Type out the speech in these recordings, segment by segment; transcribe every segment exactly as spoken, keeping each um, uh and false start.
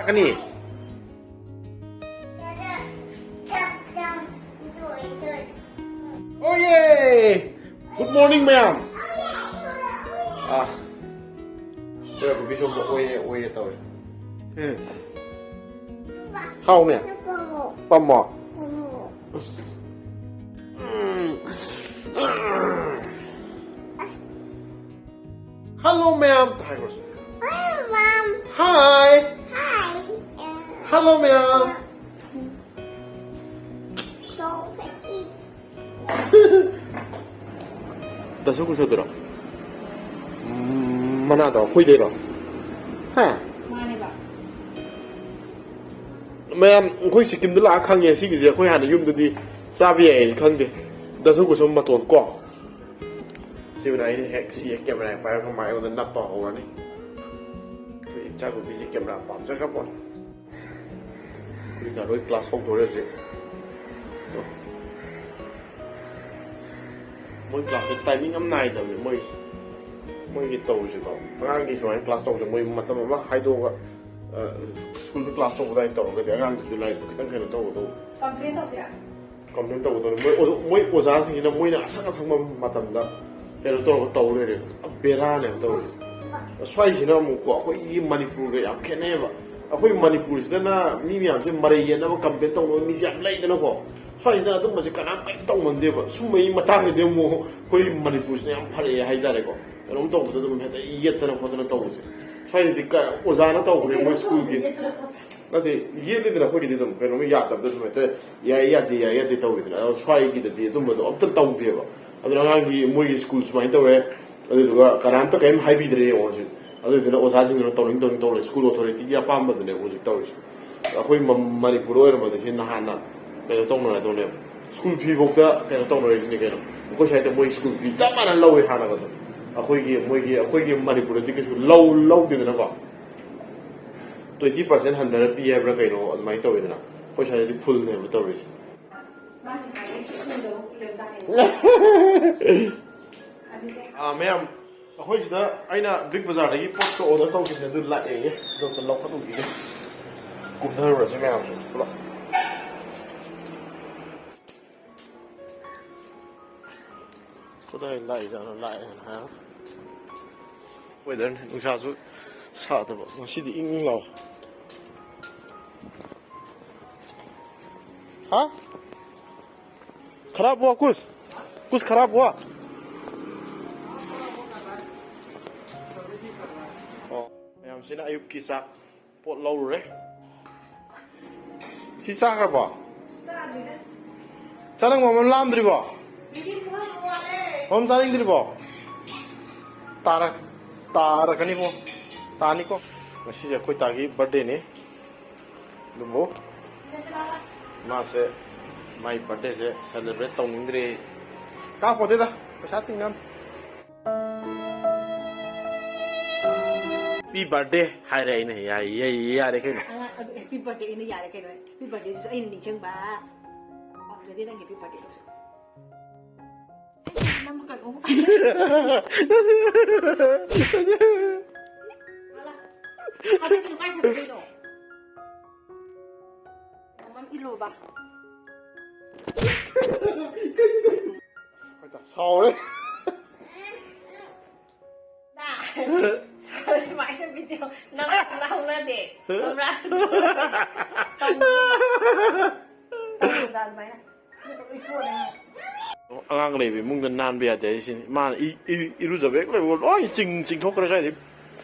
ꯀꯅꯤ? Oh, yay! Good morning, ꯃꯌꯥꯝ꯫ ꯑꯥ꯫ ꯀꯣꯏꯔꯛꯄ ꯕꯤꯁꯣꯝꯗ ꯑꯣꯏꯌꯦ, ꯑꯣꯏꯌꯦ ꯇꯧꯔꯦ꯫ ꯎꯝ꯫ ꯍꯥꯎꯅꯦ? ꯄꯥꯝꯃꯣ? ꯎꯝ꯫ Hello, ꯃꯌꯥꯝ꯫ ꯍꯥꯏꯈ꯭ꯔꯣ꯫ Hi, Mom. Hi. Hi. Hello, ꯃꯌꯥꯝ꯫ So pretty. ꯗꯁꯨ ꯀꯨꯁꯣꯗꯨꯔꯣ? ꯎꯝ, ꯃꯅꯥꯗꯣ ꯑꯩꯈꯣꯏꯗꯩꯔꯣ? ꯍꯥ? ꯃꯥꯅꯦꯕ꯫ ꯃꯌꯥꯝ, ꯑꯩꯈꯣꯏ ꯁꯤꯛꯀꯤꯝꯗ ꯂꯥꯛꯑ ꯈꯪꯉꯦ ꯁꯤꯒꯤꯁꯦ꯫ ꯑꯩꯈꯣꯏ ꯍꯥꯟꯅ ꯌꯨꯝꯗꯗꯤ ꯆꯥꯕ ꯌꯥꯏꯌꯦ ꯈꯪꯗꯦ꯫ ꯗꯁꯨ ꯀꯨꯁꯨꯝ ꯃꯇꯣꯟ ꯀꯣ꯫ ꯁꯤꯕꯨꯅ ꯑꯩꯅ ꯍꯦꯛ ꯁꯤ ꯍꯦꯛ ꯀꯦꯃꯦꯔꯥ ꯍꯦꯛ ꯄꯥꯏꯔꯒ ꯃꯥ ꯑꯩꯉꯣꯟꯗ ꯅꯞꯄ ꯍꯧꯔꯅꯤ꯫ ꯑꯩꯈꯣꯏ ꯏꯆꯥ ꯅꯨꯄꯤꯁꯦ ꯀꯦꯃꯦꯔꯥ ꯄꯥꯝꯖꯈ꯭ꯔ ꯄꯣꯠꯅꯤ꯫ ꯑꯩꯈꯣꯏ ꯏꯆꯥ ꯂꯣꯏ ꯀ꯭ꯂꯥꯁ ꯍꯧꯗꯣꯔꯦ ꯍꯧꯖꯤꯛ꯫ ꯃꯣꯏ ꯀ꯭ꯂꯥꯁꯁꯦ ꯇꯥꯏꯃꯤꯡ ꯑꯃ ꯅꯥꯏꯗꯕꯅꯤ꯫ ꯃꯣꯏ, ꯃꯣꯏꯒꯤ ꯇꯧꯔꯤꯁꯦꯀꯣ, ꯑꯉꯥꯡꯒꯤ ꯁꯨꯃꯥꯏꯅ ꯀ꯭ꯂꯥꯁ ꯇꯧꯕꯁꯦ ꯃꯣꯏ ꯃꯇꯝ ꯑꯃ ꯍꯥꯏꯗꯣꯛꯑꯒ, ꯑ, ꯁ꯭ꯀꯨꯜꯗ ꯀ꯭ꯂꯥꯁ ꯇꯧꯕ ꯑꯗꯨꯃꯥꯏꯅ ꯇꯧꯔꯒꯗꯤ ꯑꯉꯥꯡꯗꯨꯁꯨ ꯂꯥꯏꯔꯤꯛꯇꯣ ꯈꯤꯇꯪ ꯀꯩꯅꯣ ꯇꯧꯒꯗꯧꯕ꯫ ꯀꯝꯄ꯭ꯂꯦꯟ ꯇꯧꯁꯤꯔꯥ? ꯀꯝꯄ꯭ꯂꯦꯟ ꯇꯧꯒꯗꯧꯅꯤ꯫ ꯃꯣꯏ ꯑꯣꯖꯥ-, ꯃꯣꯏ ꯑꯣꯖꯥꯁꯤꯡꯁꯤꯅ ꯃꯣꯏꯅ ꯑꯁꯪ ꯑꯁꯪꯕ ꯃꯇꯝꯗ ꯀꯩꯅꯣ ꯇꯧꯔꯒ ꯇꯧ ꯂꯩꯔꯦ꯫ ꯕꯦꯔꯥꯅꯦꯕ ꯇꯧꯔꯤꯁꯦ꯫ ꯁ꯭ꯋꯥꯏꯁꯤꯅ ꯑꯃꯨꯛꯀꯣ ꯑꯩꯈꯣꯏꯒꯤ ꯃꯅꯤꯄꯨꯔꯒ ꯌꯥꯝ ꯈꯦꯠꯅꯩꯌꯦꯕ꯫ ꯑꯩꯈꯣꯏ ꯃꯅꯤꯄꯨꯔꯁꯤꯗꯅ ꯃꯤ ꯃꯌꯥꯝꯁꯦ ꯃꯔꯩ ꯌꯦꯠꯅꯕ, ꯀꯝꯄ꯭ꯂꯦꯟ ꯇꯧꯅꯕ ꯃꯤꯁꯦ ꯌꯥꯝ ꯂꯩꯗꯅꯀꯣ꯫ ꯁ꯭ꯋꯥꯏꯁꯤꯗꯅ ꯑꯗꯨꯝꯕꯁꯦ ꯀꯅꯥꯝ ꯀꯔꯤꯝ ꯇꯧꯅꯗꯦꯕ꯫ ꯁꯨꯝꯕꯒꯤ ꯃꯇꯥꯡꯗꯗꯤ ꯑꯃꯨꯛ ꯑꯩꯈꯣꯏ ꯃꯅꯤꯄꯨꯔꯁꯤꯅ ꯌꯥꯝ ꯐꯔꯛꯑꯦ ꯍꯥꯏꯇꯥꯔꯦꯀꯣ꯫ ꯀꯩꯅꯣꯝ ꯇꯧꯕꯗ ꯑꯗꯨꯝ ꯍꯦꯛꯇ ꯌꯦꯠꯇꯅ ꯈꯣꯠꯇꯅ ꯇꯧꯕꯁꯦ꯫ ꯁ꯭ꯋꯥꯏꯗꯗꯤ ꯀ-, ꯑꯣꯖꯥꯅ ꯇꯧꯈ꯭ꯔꯦ ꯃꯣꯏ ꯁ꯭ꯀꯨꯜꯒꯤ꯫ ꯅꯠꯇꯦ, ꯌꯦꯠꯂꯤꯗꯅ ꯑꯩꯈꯣꯏꯒꯤꯗꯤ ꯑꯗꯨꯝ ꯀꯩꯅꯣꯝꯃ ꯌꯥꯗꯕꯗ ꯑꯗꯨꯝ ꯍꯦꯛꯇ ꯌꯥꯏ ꯌꯥꯗꯦ, ꯌꯥꯏ ꯌꯥꯗꯦ ꯇꯧꯋꯤꯗꯅ꯫ ꯑꯗꯣ ꯁ꯭ꯋꯥꯏꯒꯤꯗꯗꯤ ꯑꯗꯨꯝꯕꯗꯣ ꯑꯝꯇ ꯇꯧꯗꯦꯕ꯫ ꯑꯗꯨꯅ ꯑꯉꯥꯡꯒꯤ ꯃꯣꯏꯒꯤ ꯁ꯭ꯀꯨꯜ ꯁꯨꯃꯥꯏꯅ ꯇꯧꯔꯦ, ꯑꯗꯨꯗꯨꯒ ꯀꯅꯥꯝꯇ ꯀꯔꯤꯝ ꯍꯥꯏꯕꯤꯗ꯭ꯔꯦ ꯌꯦꯡꯉꯣ ꯍꯧꯖꯤꯛ꯫ ꯑꯗꯨꯗꯨꯅ ꯑꯣꯖꯥꯁꯤꯡꯗꯨꯅ ꯇꯧꯅꯤꯡ ꯇꯧꯅꯤꯡ ꯇꯧ ꯂꯩ꯫ ꯁ꯭ꯀꯨꯜ ꯑꯣꯊꯣꯔꯤꯇꯤꯒꯤ ꯑꯄꯥꯝꯕꯗꯨꯅꯦꯕ ꯍꯧꯖꯤꯛ ꯇꯧꯔꯤꯁꯦ꯫ ꯑꯩꯈꯣꯏ ꯃ-, ꯃꯅꯤꯄꯨꯔꯗ ꯑꯣꯏꯔꯝꯃꯗꯤ ꯁꯤ ꯅꯍꯥꯟꯅ ꯀꯩꯅꯣ ꯇꯧꯅꯔꯗꯧꯅꯦꯕ꯫ ꯁ꯭ꯀꯨꯜ ꯐꯤꯐꯧꯗ ꯀꯩꯅꯣ ꯇꯧꯅꯔꯤꯁꯤꯅꯦ ꯀꯩꯅꯣ꯫ ꯑꯩꯈꯣꯏ ꯁ꯭ꯋꯥꯏꯗ ꯃꯣꯏ ꯁ꯭ꯀꯨꯜ ꯐꯤ ꯆꯞ ꯃꯥꯟꯅꯅ ꯂꯧꯋꯦ ꯍꯥꯟꯅꯒ ꯑꯗꯨꯝ꯫ ꯑꯩꯈꯣꯏꯒꯤ, ꯃꯣꯏꯒꯤ, ꯑꯩꯈꯣꯏꯒꯤ ꯃꯅꯤꯄꯨꯔꯗꯗꯤ ꯀꯩꯁꯨ ꯂꯧ-, ꯂꯧꯗꯦꯗꯅꯀꯣ꯫ Twenty percent ꯍꯟꯊꯔ ꯄꯤ ꯍꯥꯏꯕ꯭ꯔꯥ ꯀꯩꯅꯣ ꯑꯗꯨꯃꯥꯏꯅ ꯇꯧꯋꯤꯗꯅ꯫ ꯑꯩꯈꯣꯏ ꯁ꯭ꯋꯥꯏꯗꯗꯤ ꯐꯨꯜꯅꯦꯕ ꯇꯧꯔꯤꯁꯦ꯫ ꯑꯥ, ꯃꯌꯥꯝ, ꯑꯩꯈꯣꯏ ꯁꯤꯗ ꯑꯩꯅ ꯕꯤꯛ ꯕꯖꯥꯔꯗꯒꯤ ꯄꯣꯠꯇꯣ ꯑꯣꯔꯗꯔ ꯇꯧꯈꯤꯕꯅꯦ, ꯑꯗꯨ ꯂꯥꯛꯑꯦ꯫ ꯑꯗꯨ ꯑꯝꯇ ꯂꯧꯈꯠꯂꯨꯈꯤꯒꯦ꯫ ꯀꯨꯝꯊꯔꯨꯔꯁꯤ ꯃꯌꯥꯝꯁꯨ ꯄꯨꯂꯞ꯫ ꯀꯗꯥꯏ ꯂꯥꯛꯏꯖꯥꯠꯅꯣ? ꯂꯥꯛꯑꯦꯅ ꯍꯥꯏ꯫ Weather ꯅꯤ, ꯅꯨꯡꯁꯥꯁꯨ ꯁꯥꯗꯕ꯫ ꯉꯁꯤꯗꯤ ꯏꯪ ꯏꯪ ꯂꯥꯎ꯫ ꯍꯥ? ꯈꯔꯥꯕ ꯍꯨꯋꯥ ꯀꯨꯁ? ꯀꯨꯁ ꯈꯔꯥꯕ ꯍꯨꯋꯥ? ꯑꯣ, ꯃꯌꯥꯝꯁꯤꯅ ꯑꯌꯨꯛꯀꯤ ꯆꯥꯛ ꯄꯣꯠ ꯂꯧꯔꯨꯔꯦ꯫ ꯁꯤ ꯆꯥꯈ꯭ꯔꯕꯣ? ꯆꯥꯗ꯭ꯔꯤꯗ꯫ ꯆꯥꯅꯤꯡꯕ ꯑꯃ ꯂꯥꯝꯗ꯭ꯔꯤꯕꯣ? ꯃꯤꯗꯤ ꯄꯨꯡ ꯋꯥꯠꯂꯦ꯫ ꯑꯃ ꯆꯥꯅꯤꯡꯗ꯭ꯔꯤꯕꯣ? ꯇꯥꯔꯛ-, ꯇꯥꯔꯛꯀꯅꯤꯀꯣ꯫ ꯇꯥꯅꯤꯀꯣ꯫ ꯉꯁꯤꯁꯦ ꯑꯩꯈꯣꯏ ꯇꯥꯒꯤ birthday ꯅꯤ꯫ ꯑꯗꯨꯕꯨ ꯃꯥꯁꯦ ꯃꯥꯏ birthday ꯁꯦ celebrate ꯇꯧꯅꯤꯡꯗ꯭ꯔꯦ꯫ ꯀꯥꯞꯄꯣꯠꯇꯦꯗ, ꯄꯩꯁꯥ ꯇꯤꯡꯅꯕꯅꯤ꯫ Happy birthday ꯍꯥꯏꯔꯦ ꯑꯩꯅ꯫ ꯌꯥꯏ, ꯌꯥꯏ, ꯌꯥꯔꯦ ꯀꯩꯅꯣ꯫ ꯑꯉꯥꯡ ꯑꯗꯨ happy birthday ꯑꯩꯅ ꯌꯥꯔꯦ ꯀꯩꯅꯣ꯫ Happy birthday ꯗꯨꯁꯨ ꯑꯩꯅ ꯅꯤꯡꯁꯤꯡꯕ꯫ ꯄꯥꯝꯖꯗꯦ ꯅꯪꯒꯤ happy birthday ꯗꯨꯁꯨ꯫ ꯑꯩ ꯅꯝꯃꯛꯀꯅꯨ꯫ ꯍꯥꯏꯗꯤ ꯀꯩꯅꯣ, ꯀꯥꯏ ꯊꯝꯗꯣꯏꯅꯣ? ꯃꯃꯝ ꯏꯜꯂꯣꯕ꯫ ꯁꯥꯎꯔꯦ꯫ ꯅꯥ, ꯁꯨꯃꯥꯏꯅ video ꯅꯝ ꯂꯥꯎꯅꯗꯦ꯫ ꯈꯪꯕ꯭ꯔꯥ? ꯇꯧꯅꯨ꯫ ꯇꯧꯅꯨꯗ ꯑꯗꯨꯃꯥꯏꯅ꯫ ꯑꯉꯥꯡ ꯂꯩꯕ ꯏꯃꯨꯡꯗ ꯅꯥꯟꯕ ꯌꯥꯗꯦ ꯍꯥꯏꯁꯤꯅꯤ꯫ ꯃꯥꯅ ꯏ-, ꯏ-, ꯏꯔꯨꯖꯕ ꯍꯦꯛ ꯂꯣꯏꯕꯒ ꯂꯣꯏ ꯆꯤꯡ-, ꯆꯤꯡꯊꯣꯛꯈ꯭ꯔꯦ ꯀꯥꯏꯗꯩ꯫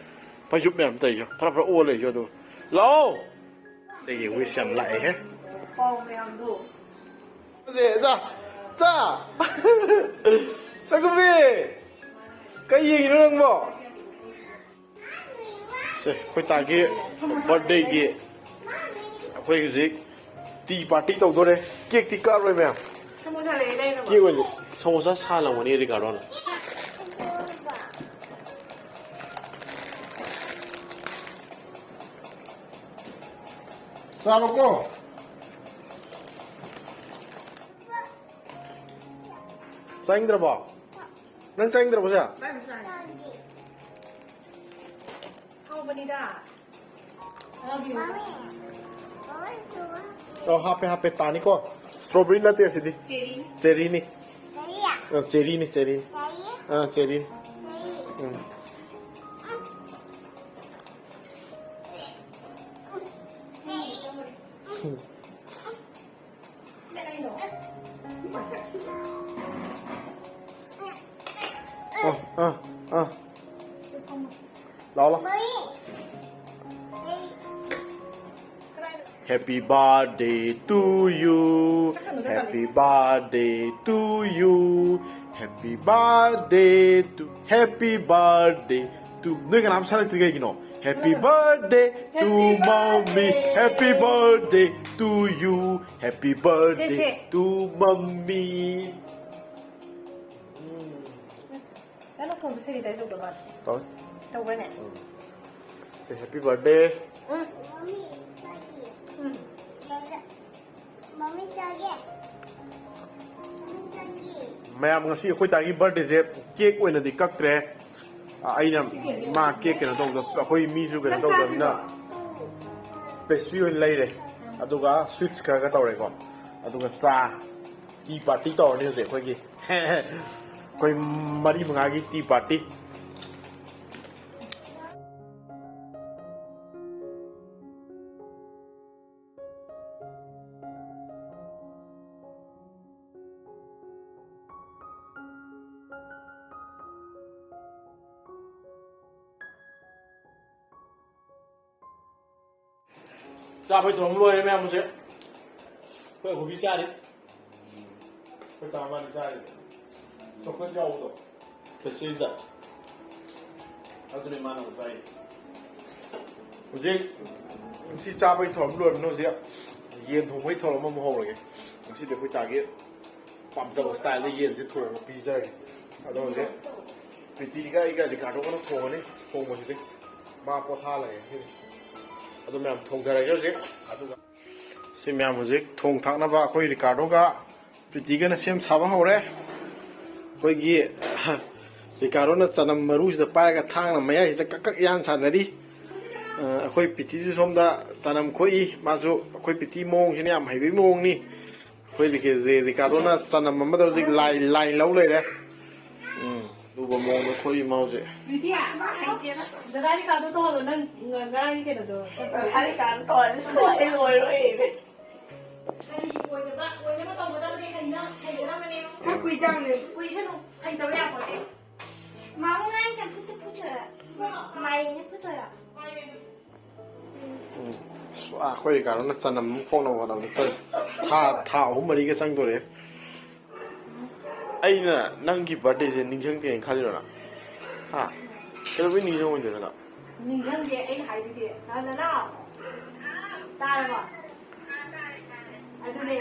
ꯐꯩꯖꯨꯞ ꯃꯌꯥꯝ ꯇꯩꯁꯨ ꯐꯔꯥ ꯐꯔꯥ ꯑꯣ ꯂꯩꯁꯨ ꯑꯗꯨ꯫ ꯂꯥꯛꯑꯣ! ꯑꯩꯒꯤ wish ꯌꯥꯝ ꯂꯥꯛꯑꯦꯍꯦ꯫ ꯄꯥꯎ ꯃꯌꯥꯝꯗꯣ꯫ ꯁꯦ, ꯆꯥ, ꯆꯥ! ꯆꯥꯛꯈꯨꯝꯕꯤ! ꯀꯩ ꯌꯦꯡꯉꯤꯅꯣ ꯅꯪꯕꯣ? ꯁꯦ, ꯑꯩꯈꯣꯏ ꯇꯥꯒꯤ birthday ꯒꯤ ꯑꯩꯈꯣꯏ ꯍꯧꯖꯤꯛ tea party ꯇꯧꯗꯣꯔꯦ꯫ Cake ꯇꯤ ꯀꯛꯑꯔꯣꯏ ꯃꯌꯥꯝ꯫ ꯁꯃꯣꯁꯥ ꯂꯩꯔꯦ ꯂꯩꯔꯕ? Cake ꯑꯣꯏꯅ ꯁꯃꯣꯁꯥ ꯁꯥꯍꯜꯂꯝꯒꯅꯤ ꯔꯤꯀꯥꯔꯗꯣꯅ꯫ ꯆꯥꯔꯣꯀꯣ꯫ ꯆꯥꯅꯤꯡꯗ꯭ꯔꯕꯣ? ꯅꯪ ꯆꯥꯅꯤꯡꯗ꯭ꯔꯕꯣ ꯁꯦ? ꯚꯥꯏ, ꯑꯃꯨꯛ ꯆꯥꯔꯁꯤ꯫ ꯍꯥꯎꯕꯅꯤꯗ꯫ I love you. ꯑꯣ, ꯍꯥꯞꯄꯦ, ꯍꯥꯞꯄꯦ, ꯇꯥꯅꯤꯀꯣ꯫ ꯏꯁꯇ꯭ꯔꯣꯕꯦꯔꯤ ꯅꯠꯇꯦ ꯑꯁꯤꯗꯤ꯫ ꯆꯦꯔꯤ꯫ ꯆꯦꯔꯤꯅꯤ꯫ ꯑ, ꯆꯦꯔꯤꯅꯤ, ꯆꯦꯔꯤꯅꯤ꯫ ꯑ, ꯆꯦꯔꯤꯅꯤ꯫ ꯎꯝ꯫ ꯑ, ꯑ, ꯑ꯫ ꯂꯥꯎ, ꯂꯥꯎ꯫ Happy birthday to you. Happy birthday to you. Happy birthday to, happy birthday to. ꯅꯣꯏ ꯀꯅꯥꯝ ꯁꯥꯔꯛꯇ꯭ꯔꯤ ꯀꯩꯒꯤꯅꯣ? Happy birthday to mommy. Happy birthday to you. Happy birthday to mommy. ꯅꯪꯅ ꯐꯣꯟꯗꯣ ꯁꯦꯅꯤꯇꯥꯏꯁ ꯇꯧꯗꯕ? ꯇꯧꯋꯦ꯫ ꯇꯧꯕ꯭ꯔꯅꯦ? ꯎꯝ꯫ Say happy birthday. ꯎꯝ꯫ ꯎꯝ꯫ ꯃꯃꯤ ꯆꯥꯒꯦ꯫ ꯃꯃꯤ ꯆꯥꯒꯦ꯫ ꯃꯌꯥꯝ, ꯉꯁꯤ ꯑꯩꯈꯣꯏ ꯗꯥꯒꯤ ꯕꯥꯔꯗꯦꯁꯦ ꯀꯦꯛ ꯑꯣꯏꯅꯗꯤ ꯀꯛꯇ꯭ꯔꯦ꯫ ꯑ, ꯑꯩꯅ ꯃꯥ ꯀꯦꯛ ꯀꯩꯅꯣ ꯇꯧꯕꯗ ꯑꯩꯈꯣꯏ ꯃꯤꯁꯨ ꯀꯩꯅꯣ ꯇꯧꯗꯕꯅꯤꯅ ꯄꯦꯁꯇ꯭ꯔꯤ ꯑꯣꯏꯅ ꯂꯩꯔꯦ꯫ ꯑꯗꯨꯒ ꯁ꯭ꯋꯤꯠꯁ ꯈꯔꯒ ꯇꯧꯔꯦꯀꯣ꯫ ꯑꯗꯨꯒ ꯆꯥ, ꯇꯤ ꯄꯥꯔꯇꯤ ꯇꯧꯔꯅꯤ ꯍꯧꯖꯤꯛ ꯑꯩꯈꯣꯏꯒꯤ꯫ ꯑꯩꯈꯣꯏ ꯃꯔꯤ ꯃꯉꯥꯒꯤ ꯇꯤ ꯄꯥꯔꯇꯤ꯫ ꯆꯥꯕꯩ ꯊꯧꯔꯝ ꯂꯣꯏꯔꯦ ꯃꯌꯥꯝ ꯍꯧꯖꯤꯛ꯫ ꯑꯩꯈꯣꯏ ꯑꯍꯨꯝꯗꯤ ꯆꯥꯔꯤ꯫ ꯑꯩꯈꯣꯏ ꯇꯥꯃꯥꯗꯤ ꯆꯥꯔꯤ꯫ ꯆꯣꯀ꯭ꯂꯦꯠ ꯌꯥꯎꯕꯗꯣ꯫ ꯄꯦꯁꯇ꯭ꯔꯤꯁꯤꯗ꯫ ꯑꯗꯨꯅꯦ ꯃꯥꯅ ꯑꯃꯨꯛ ꯆꯥꯔꯤ꯫ ꯍꯧꯖꯤꯛ ꯁꯤ ꯆꯥꯕꯩ ꯊꯧꯔꯝ ꯂꯣꯏꯔꯕꯅꯤꯅ ꯍꯧꯖꯤꯛ ꯌꯦꯟ ꯊꯣꯡꯕꯒꯤ ꯊꯧꯔꯝ ꯑꯃꯨꯛ ꯍꯧꯔꯒꯦ꯫ ꯉꯁꯤꯗꯤ ꯑꯩꯈꯣꯏ ꯇꯥꯒꯤ ꯄꯥꯝꯖꯕ ꯁ꯭ꯇꯥꯏꯜꯗ ꯌꯦꯟꯁꯦ ꯊꯣꯡꯉꯒ ꯄꯤꯖꯔꯒꯦ꯫ ꯑꯗꯣ ꯍꯧꯖꯤꯛ ꯄ꯭ꯔꯤꯇꯤꯒ ꯑꯩꯒ ꯔꯤꯀꯥꯔꯗꯣꯒꯅ ꯊꯣꯡꯉꯅꯤ꯫ ꯊꯣꯡꯕꯁꯤꯗꯤ ꯃꯥ ꯄꯣꯊꯥ ꯂꯩꯔꯦ ꯉꯁꯤꯗꯤ꯫ ꯑꯗꯨ ꯃꯌꯥꯝ ꯊꯣꯡꯊꯔꯒꯦ ꯍꯧꯖꯤꯛ꯫ ꯑꯗꯨꯒ ꯁꯤ ꯃꯌꯥꯝ ꯍꯧꯖꯤꯛ ꯊꯣꯡ ꯊꯥꯛꯅꯕ ꯑꯩꯈꯣꯏ ꯔꯤꯀꯥꯔꯗꯣꯒ ꯄ꯭ꯔꯤꯇꯤꯒꯅ ꯁꯦꯝ ꯁꯥꯕ ꯍꯧꯔꯦ꯫ ꯑꯩꯈꯣꯏꯒꯤ ꯔꯤꯀꯥꯔꯗꯣꯅ ꯆꯅꯝ ꯃꯔꯨꯁꯤꯗ ꯄꯥꯏꯔꯒ ꯊꯥꯡꯅ ꯃꯌꯥꯏꯁꯤꯗ ꯀꯛ ꯀꯛ ꯌꯥꯟ ꯁꯥꯟꯅꯔꯤ꯫ ꯑ, ꯑꯩꯈꯣꯏ ꯄꯤꯇꯤꯁꯨ ꯁꯣꯝꯗ ꯆꯅꯝ ꯈꯣꯛꯏ꯫ ꯃꯥꯁꯨ ꯑꯩꯈꯣꯏ ꯄꯤꯇꯤ ꯃꯑꯣꯡꯁꯤꯅ ꯌꯥꯝ ꯍꯩꯕꯒꯤ ꯃꯑꯣꯡꯅꯤ꯫ ꯑꯩꯈꯣꯏ ꯔꯤꯀꯦ-, ꯔꯤ-, ꯔꯤꯀꯥꯔꯗꯣꯅ ꯆꯅꯝ ꯑꯃꯗ ꯍꯧꯖꯤꯛ ꯂꯥꯏ, ꯂꯥꯏ ꯂꯧ ꯂꯩꯔꯦ꯫ ꯎꯝ, ꯑꯗꯨꯒ ꯃꯑꯣꯡꯗ ꯈꯣꯛꯏ ꯃꯥ ꯍꯧꯖꯤꯛ꯫ ꯕꯤꯇꯤ, ꯑꯁ, ꯃꯥ ꯍꯩꯇꯦꯗ꯫ ꯗꯗꯥ ꯔꯤꯀꯥꯔꯗꯣ ꯇꯧꯍꯜꯂꯣ, ꯅꯪ ꯉ-, ꯉꯔꯥꯡꯒꯤ ꯀꯩꯅꯣꯗꯣ꯫ ꯗꯗꯥ ꯔꯤꯀꯥꯔꯗꯣ ꯇꯧꯍꯜꯂꯣ, ꯁꯣꯏ ꯂꯣꯏꯔꯣꯏ꯫ ꯀꯔꯤ ꯑꯣꯏꯗꯕ, ꯑꯣꯏꯅꯕ ꯇꯧꯒꯗꯕꯅꯦ, ꯍꯩꯅ-, ꯍꯩꯒꯗꯕꯅꯦ꯫ ꯈꯔ ꯀꯨꯏ ꯇꯥꯡꯅꯦ꯫ ꯀꯨꯏꯁꯅꯨ, ꯍꯩꯇꯕ ꯌꯥꯄꯣꯠꯇꯦ꯫ ꯃꯥꯃ ꯉꯔꯥꯡ ꯆꯝꯐꯨꯠꯇꯨ ꯐꯨꯠꯇꯣꯏꯔꯥ? ꯐꯨꯠꯇꯣꯏꯔꯣ? ꯃꯥꯏꯔꯦꯟꯅ ꯐꯨꯠꯇꯣꯏꯔꯥ? ꯃꯥꯏꯔꯦꯟ꯫ ꯎꯝ꯫ ꯑꯁ, ꯑꯩꯈꯣꯏ ꯀꯥꯔꯣꯅ ꯆꯅꯝ ꯑꯃ ꯈꯣꯛꯅꯕ ꯍꯣꯠꯅꯕꯗ ꯆꯪ-, ꯊꯥ, ꯊꯥ ꯑꯍꯨꯝ ꯃꯔꯤꯒ ꯆꯪꯗꯣꯔꯦ꯫ ꯑꯩꯅ ꯅꯪꯒꯤ ꯕꯥꯔꯗꯦꯁꯦ ꯅꯤꯡꯁꯤꯡꯗꯦꯅ ꯈꯜꯂꯤꯔꯣ ꯅꯪ? ꯍꯥ? ꯀꯩꯗꯧꯕꯩ ꯅꯤꯡꯁꯤꯡꯉꯣꯏꯗꯣꯏꯅꯣ ꯅꯪ? ꯅꯤꯡꯁꯤꯡꯗꯦ, ꯑꯩꯅ ꯍꯥꯏꯗꯨꯗꯤ꯫ ꯅꯍꯥꯟ ꯅꯅꯥꯎ꯫ ꯇꯥꯔꯕꯣ? ꯑꯗꯨꯅꯦ꯫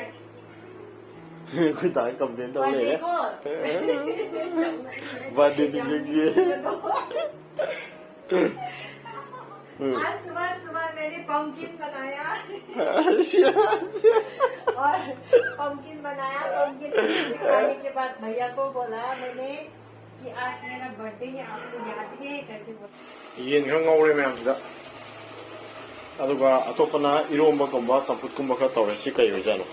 ꯑꯩꯈꯣꯏ ꯗꯥ ꯀꯝꯄ꯭ꯂꯦꯟ ꯇꯧ ꯂꯩꯔꯦ꯫ ꯕꯥꯔꯗꯦꯀꯣ꯫ ꯕꯥꯔꯗꯦ ꯅꯤꯡꯁꯤꯡꯗꯦ꯫ ꯎꯝ꯫ आज सुबह सुबह मैंने पम्पकिन बनाया। अच्छा, अच्छा। और पम्पकिन बनाया, पम्पकिन खाने के बाद भैया को बोला मैंने कि आज मेरा बर्थडे है, आपको याद है करके बोला। ꯌꯦꯟ ꯈꯔ ꯉꯧꯔꯦ ꯃꯌꯥꯝꯁꯤꯗ꯫ ꯑꯗꯨꯒ ꯑꯇꯣꯞꯄꯅ ꯏꯔꯣꯝꯕꯒꯨꯝꯕ, ꯆꯝꯐꯨꯠꯀꯨꯝꯕ ꯈꯔ ꯇꯧꯔꯦ꯫ ꯁꯤ ꯀꯩ ꯑꯣꯏꯖꯥꯠꯅꯣ?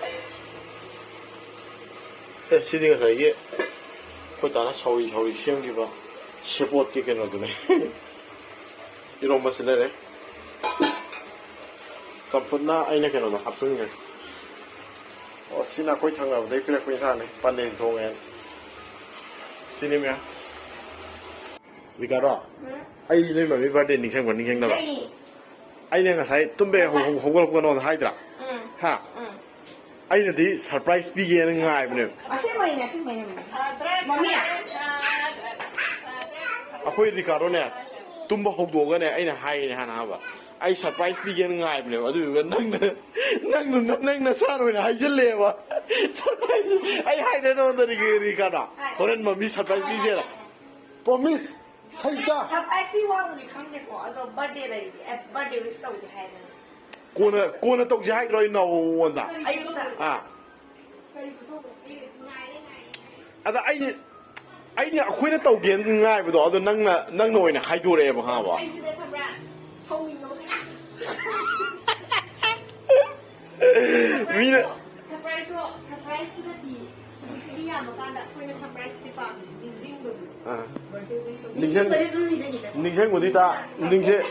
ꯑꯦ, ꯁꯤꯗꯤ ꯉꯁꯥꯏꯒꯤ ꯑꯩꯈꯣꯏ ꯇꯥꯅ ꯁꯧꯔꯤ ꯁꯧꯔꯤ ꯁꯦꯝꯈꯤꯕ ꯁꯦꯕꯣꯠꯀꯤ ꯀꯩꯅꯣꯗꯨꯅꯦ꯫ ꯏꯔꯣꯝꯕꯁꯤ ꯂꯩꯔꯦ꯫ ꯆꯝꯐꯨꯠꯅ ꯑꯩꯅ ꯀꯩꯅꯣꯗ ꯍꯥꯞꯆꯤꯟꯈ꯭ꯔꯦ꯫ ꯑꯣ, ꯁꯤꯅ ꯑꯩꯈꯣꯏ ꯊꯪꯅꯕꯗꯩ ꯄꯤꯔꯛꯄ ꯏꯟꯁꯥꯡꯅꯦ, ꯄꯥꯟꯗꯦꯝ ꯊꯣꯡꯉꯦ꯫ ꯁꯤꯅꯤ ꯃꯌꯥꯝ꯫ ꯔꯤꯀꯥꯔꯗꯣ, ꯎꯝ꯫ ꯑꯩ ꯅꯣꯏ ꯃꯃꯤ ꯕꯥꯔꯗꯦ ꯅꯤꯡꯁꯤꯡꯕ꯭ꯔꯥ, ꯅꯤꯡꯁꯤꯡꯗꯕ꯭ꯔꯥ? ꯅꯤꯡꯁꯤꯡꯉꯤ꯫ ꯑꯩꯅ ꯉꯁꯥꯏ ꯇꯨꯝꯕ ꯍꯦꯛ ꯉꯁꯥꯏ꯫ ꯍꯧ-, ꯍꯧ-, ꯍꯧꯒꯠꯂꯛꯄꯒ ꯅꯉꯣꯟꯗ ꯍꯥꯏꯗ꯭ꯔꯥ? ꯎꯝ꯫ ꯍꯥ? ꯎꯝ꯫ ꯑꯩꯅꯗꯤ ꯁꯔꯄ꯭ꯔꯥꯏꯖ ꯄꯤꯒꯦꯅ ꯉꯥꯏꯕꯅꯦꯕ꯫ ꯑꯁꯦꯡꯕꯩꯅꯦ, ꯑꯁꯦꯡꯕꯩꯅꯦ꯫ ꯃꯃꯤ꯫ ꯑꯩꯈꯣꯏ ꯔꯤꯀꯥꯔꯗꯣꯅꯦ, ꯇꯨꯝꯕ ꯍꯧꯗꯣꯛꯑꯒꯅꯦ, ꯑꯩꯅ ꯍꯥꯏꯔꯤꯅꯦ ꯍꯥꯟꯅ ꯑꯍꯥꯟꯕ꯫ ꯑꯩ ꯁꯔꯄ꯭ꯔꯥꯏꯖ ꯄꯤꯒꯦꯅ ꯉꯥꯏꯕꯅꯦꯕ꯫ ꯑꯗꯨꯗꯨꯒ ꯅꯪꯅ, ꯅꯪꯅ, ꯅꯪ ꯅꯁꯥꯅ ꯑꯣꯏꯅ ꯍꯥꯏꯖꯤꯜꯂꯦꯕ꯫ ꯁꯔꯄ꯭ꯔꯥꯏꯖ꯫ ꯑꯩ ꯍꯥꯏꯗ꯭ꯔꯦ ꯅꯉꯣꯟꯗ, ꯔꯤ-, ꯔꯤꯀꯥꯔꯗꯣ꯫ ꯍꯣꯔꯦꯟ ꯃꯝꯃꯤ ꯁꯔꯄ꯭ꯔꯥꯏꯖ ꯄꯤꯖꯦꯅ꯫ ꯄ꯭ꯔꯣꯃꯤꯁ꯫ ꯁꯩꯇ꯫ ꯁꯔꯄ꯭ꯔꯥꯏꯖꯀꯤ ꯋꯥꯕꯨꯗꯤ ꯈꯪꯗꯦꯀꯣ, ꯑꯗꯣ ꯕꯥꯔꯗꯦ ꯂꯩꯔꯗꯤ, ꯑꯦ, ꯕꯥꯔꯗꯦ ꯋꯤꯁ ꯇꯧꯁꯦ ꯍꯥꯏꯗꯅ꯫ ꯀꯣꯟꯅ, ꯀꯣꯟꯅ ꯇꯧꯁꯦ ꯍꯥꯏꯗ꯭ꯔꯣ ꯑꯩ ꯅꯉꯣꯟꯗ? ꯑꯌꯨꯛꯇ꯫ ꯑꯥ꯫ ꯑꯗ ꯑꯩ, ꯑꯩꯅ, ꯑꯩꯈꯣꯏꯅ ꯇꯧꯒꯦꯅ ꯉꯥꯏꯕꯗꯣ, ꯑꯗꯣ ꯅꯪꯅ, ꯅꯪꯅ ꯑꯣꯏꯅ ꯍꯥꯏꯗꯣꯔꯛꯑꯦꯕ, ꯈꯪꯉꯕ? ꯑꯩꯁꯨꯅꯦ ꯈꯪꯕ꯭ꯔꯥ? ꯁꯥꯎꯅꯤꯡꯉꯕ ꯃꯤꯅ ꯁꯔꯄ꯭ꯔꯥꯏꯁꯇꯣ, ꯁꯔꯄ꯭ꯔꯥꯏꯁꯇꯨ ꯅꯠꯇꯦ꯫ ꯍꯧꯖꯤꯛꯇꯤ ꯌꯥꯝꯃꯀꯥꯟꯗ ꯑꯩꯈꯣꯏꯅ ꯁꯔꯄ꯭ꯔꯥꯏꯁꯇꯤ ꯄꯥꯝꯃꯤ, ꯅꯤꯡꯁꯤꯡꯕꯗꯣ꯫ ꯑꯥ꯫ ꯕꯥꯔꯗꯦ ꯋꯤꯁ ꯇꯧꯕ꯫ ꯅꯤꯡꯁꯤꯡ-, ꯅꯤꯡꯁꯤꯡꯕꯗꯤ ꯑꯗꯨꯝ ꯅꯤꯡꯁꯤꯡꯉꯤꯗꯅ꯫ ꯅꯤꯡꯁꯤꯡꯕꯗꯤ ꯇꯥ-, ꯅꯤꯡꯁꯤꯡ-,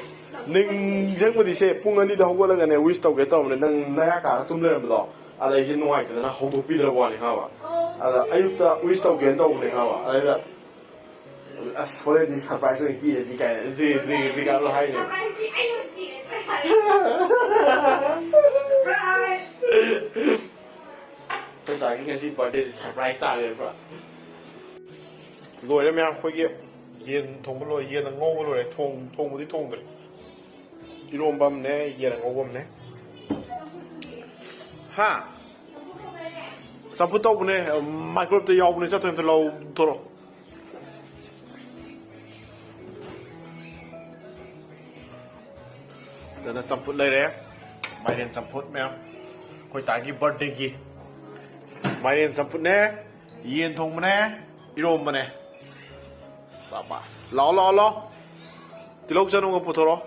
ꯅꯤꯡꯁꯤꯡꯕꯗꯤ ꯁꯦ, ꯄꯨꯡ ꯑꯅꯤꯗ ꯍꯧꯒꯠꯂꯒꯅꯦ, ꯋꯤꯁ ꯇꯧꯒꯦ ꯇꯧꯕꯅꯦ, ꯅꯪ ꯅꯌꯥ ꯀꯥꯔ ꯇꯨꯝ ꯂꯩꯔꯝꯕꯗꯣ꯫ ꯑꯗ ꯑꯩꯁꯦ ꯅꯨꯡꯉꯥꯏꯇꯗꯅ ꯍꯧꯗꯣꯛꯄꯤꯗ꯭ꯔꯕ ꯋꯥꯅꯤ, ꯈꯪꯉꯕ? ꯑꯗ ꯑꯌꯨꯛꯇ ꯋꯤꯁ ꯇꯧꯒꯦꯅ ꯇꯧꯕꯅꯦ, ꯈꯪꯉꯕ? ꯑꯗꯩꯗ ꯑꯁ, ꯍꯣꯔꯦꯟꯗꯤ ꯁꯔꯄ꯭ꯔꯥꯏꯁ ꯑꯣꯏꯅ ꯄꯤꯔꯁꯤ ꯀꯥꯏꯅ ꯔꯤ-, ꯔꯤ-, ꯔꯤꯒꯥꯔꯗꯣ ꯍꯥꯏꯅꯦ꯫ ꯁꯔꯄ꯭ꯔꯥꯏꯁꯇꯤ ꯑꯩ ꯑꯣꯏꯅ ꯄꯤꯔꯦ꯫ ꯁꯔꯄ꯭ꯔꯥꯏꯁ! ꯑꯩꯈꯣꯏ ꯗꯥꯒꯤ ꯉꯁꯤ ꯕꯥꯔꯗꯦꯁꯤ ꯁꯔꯄ꯭ꯔꯥꯏꯁ ꯇꯥꯔꯦ ꯄꯨꯔꯥ꯫ ꯂꯣꯏꯔꯦ ꯃꯌꯥꯝ, ꯑꯩꯈꯣꯏꯒꯤ ꯌꯦꯟ ꯊꯣꯡꯕ ꯂꯣꯏꯔꯦ, ꯌꯦꯟ ꯉꯧꯕ ꯂꯣꯏꯔꯦ, ꯊꯣꯡ-, ꯊꯣꯡꯕꯗꯤ ꯊꯣꯡꯗ꯭ꯔꯤ꯫ ꯏꯔꯣꯝꯕ ꯑꯃꯅꯦ, ꯌꯦꯟ ꯉꯧꯕ ꯑꯃꯅꯦ꯫ ꯍꯥ? ꯆꯝꯐꯨꯠ ꯇꯧꯕꯅꯦ, ꯃꯥꯏꯀ꯭ꯔꯣꯋꯦꯞꯇ ꯌꯥꯎꯕꯅꯦ, ꯆꯠꯇꯣꯏ ꯑꯝꯇ ꯂꯧꯊꯣꯔꯛꯑꯣ꯫ ꯑꯗꯨꯅ ꯆꯝꯐꯨꯠ ꯂꯩꯔꯦ, ꯃꯥꯏꯔꯦꯟ ꯆꯝꯐꯨꯠ ꯃꯌꯥꯝ꯫ ꯑꯩꯈꯣꯏ ꯇꯥꯒꯤ ꯕꯥꯔꯗꯦꯒꯤ ꯃꯥꯏꯔꯦꯟ ꯆꯝꯐꯨꯠꯅꯦ, ꯌꯦꯟ ꯊꯣꯡꯕꯅꯦ, ꯏꯔꯣꯝꯕꯅꯦ꯫ ꯁꯕꯥꯁ꯫ ꯂꯥꯛꯑꯣ, ꯂꯥꯛꯑꯣ, ꯂꯥꯛꯑꯣ꯫ ꯇꯤꯜꯍꯧ ꯆꯅꯝꯒ ꯄꯨꯊꯣꯔꯛꯑꯣ꯫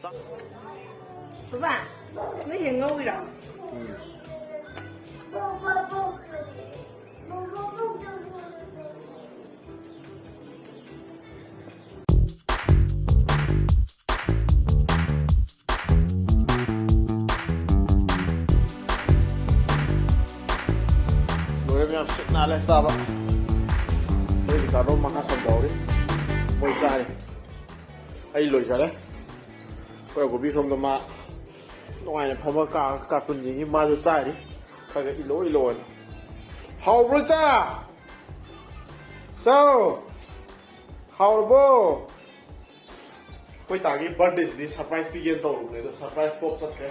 ꯆꯥꯛ-, ꯕꯕꯥ, ꯅꯣꯏ ꯌꯦꯟ ꯉꯧꯔꯤꯔꯣ? ꯎꯝ꯫ ꯂꯣꯏꯔꯦ ꯃꯌꯥꯝ, ꯁꯤꯠ ꯅꯥꯜꯂꯦ ꯆꯥꯕ꯫ ꯃꯣꯏ ꯔꯤꯀꯥꯔꯗꯣ ꯃꯈꯥ ꯁꯣꯝꯗ ꯍꯧꯔꯤ꯫ ꯃꯣꯏ ꯆꯥꯔꯤ꯫ ꯑꯩ ꯂꯣꯏꯖꯔꯦ꯫ ꯑꯩꯈꯣꯏ ꯑꯀꯨꯞꯄꯤ ꯁꯣꯝꯗ ꯃꯥ ꯅꯨꯡꯉꯥꯏꯅ ꯐꯝꯃ ꯀꯥ-, ꯀꯥꯔꯇꯨꯟ ꯌꯦꯡꯉꯤ꯫ ꯃꯥꯁꯨ ꯆꯥꯔꯤ꯫ ꯈꯔ ꯈꯔ ꯏꯜꯂꯣ, ꯏꯜꯂꯣꯅ꯫ ꯍꯥꯎꯕ꯭ꯔꯣ ꯆꯥ? ꯆꯥꯎ꯫ ꯍꯥꯎꯔꯕꯣ? ꯑꯩꯈꯣꯏ ꯇꯥꯒꯤ ꯕꯥꯔꯗꯦꯁꯤꯗꯤ ꯁꯔꯄ꯭ꯔꯥꯏꯁ ꯄꯤꯒꯦꯅ ꯇꯧꯔꯨꯕꯅꯦ, ꯑꯗꯣ ꯁꯔꯄ꯭ꯔꯥꯏꯁ ꯄꯣꯞ ꯆꯠꯈ꯭ꯔꯦ꯫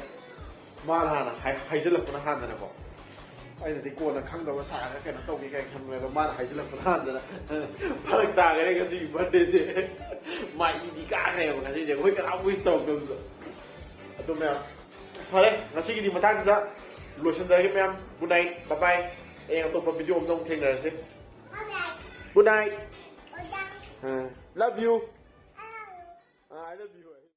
ꯃꯥꯅ ꯍꯥꯟꯅ ꯍꯥꯏ-, ꯍꯥꯏꯖꯤꯜꯂꯛꯄꯅ ꯍꯥꯟꯗꯅꯀꯣ꯫ ꯑꯩꯅꯗꯤ ꯀꯣꯟꯅ ꯈꯪꯗꯕ ꯁꯥꯔꯒ ꯀꯩꯅꯣ ꯇꯧꯒꯦ ꯀꯥꯏꯅ ꯈꯟꯕꯅꯦ, ꯑꯗꯣ ꯃꯥꯅ ꯍꯥꯏꯖꯤꯜꯂꯛꯄꯅ ꯍꯥꯟꯗꯅ ꯐꯔꯛ ꯇꯥꯈ꯭ꯔꯦ ꯉꯁꯤꯒꯤ ꯕꯥꯔꯗꯦꯁꯦ꯫ ꯃꯥ ꯏꯗꯤ ꯀꯥꯈ꯭ꯔꯦꯕ ꯉꯁꯤꯁꯦ, ꯑꯩꯈꯣꯏ ꯀꯅꯥꯝ ꯋꯤꯁ ꯇꯧꯔꯛꯇꯕꯗꯨꯗ꯫ ꯑꯗꯨ ꯃꯌꯥꯝ, ꯐꯔꯦ, ꯉꯁꯤꯒꯤꯗꯤ ꯃꯇꯥꯡꯁꯤꯗ ꯂꯣꯏꯁꯤꯟꯖꯔꯒꯦ ꯃꯌꯥꯝ꯫ ꯒꯨꯗ ꯅꯥꯏꯠ, ꯕꯥꯏ ꯕꯥꯏ꯫ ꯍꯌꯦꯡ ꯑꯇꯣꯞꯄ ꯚꯤꯗꯤꯑꯣ ꯑꯃꯗ ꯑꯃꯨꯛ ꯊꯦꯡꯅꯔꯁꯦ꯫ Good night. ꯑ, ꯂꯚ ꯌꯨ꯫ ꯑ, ꯑꯥꯏ ꯂꯚ ꯌꯨ꯫